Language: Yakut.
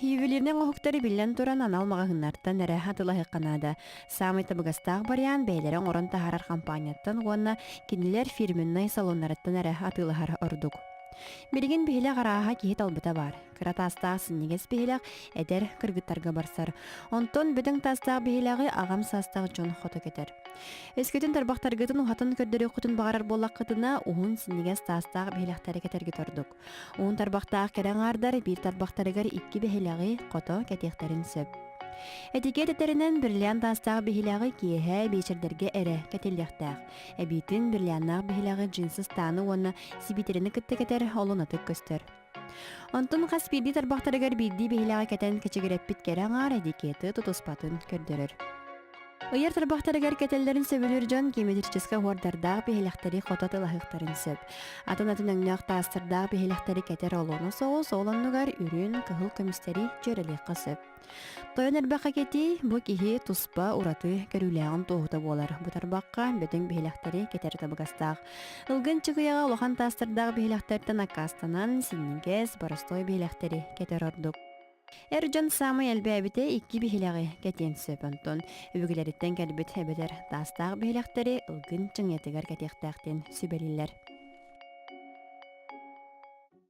Ювелирнай оҥоһуктары биллэн туран анал маҕаһыыннартан эрэ атыылаһыахха наада. Саамай табыгастаах вариант бэйэлэрэ оҥорон таһаарар хампаанньаттан уонна кинилэр фирменнай салоннарыттан эрэ атыылаһар ордук. Билигин биһилэх арааһа киһи талбыта баар. Кыра таастаах синньигэс биһилэх эдэр кыргыттарга барсар. Онтон бөдөҥ таастаах биһилэҕи аҕам саастаах дьон хото кэтэр. Өскөтүн тарбахтаргытын уһатан көрдөрүөххүтүн баҕарар буоллаххытына, уһун синньигэс таастаах биһилэхтэри кэтэргит ордук. Уһун тарбахтаах кэрэ аҥаардар биир тарбахтарыгар икки биһилэҕи хото кэтиэхтэрин сөп. Этикет этэринэн бриллиант таастаах биһилэҕи киэһэ биэчэрдэргэ эрэ кэтиллиэхтээх. Эбиитин бриллианнаах биһилэҕи джинсы ыстааны уонна сибиитэрэни кытта кэтэр олунатык көстөр. Онтон хас биирдии тарбахтарыгар биирдии биһилэҕи кэтэн кэчигирэппит кэрэ аҥаар этикеты тутуспатын көрдөрөр. Ыйар тарбахтарыгар кэтэллэрин сөбүлүүр дьон геометрическай оһуордардаах биһилэхтэри хото тылаһыахтарын сөп. Атын-атын өҥнөөх таастардаах биһилэхтэри кэтэр олуона соҕус, ол оннугар үрүн, кыһыл көмүстэри дьүөрэлиэххэ сөп. Тойон эрбэххэ кэтии бу киһи туспа ураты көрүүлээҕин туоһута буолар. Бу тарбахха бөдөҥ биһилэхтэри кэтэр табыгастаах. Ылгын чыгыйаҕа улахан таастардаах биһилэхтэртэн аккаастанан, синньигэс, боростуой биһилэхтэри кэтэр ордук. Эр дьон саамай элбээбитэ икки биһилэҕи кэтиэн сөп, онтон өбүгэлэриттэн кэлбит эбэтэр таастаах биһилэхтэри ылгын чыҥыйатыгар кэтиэхтээх диэн сүбэлииллэр.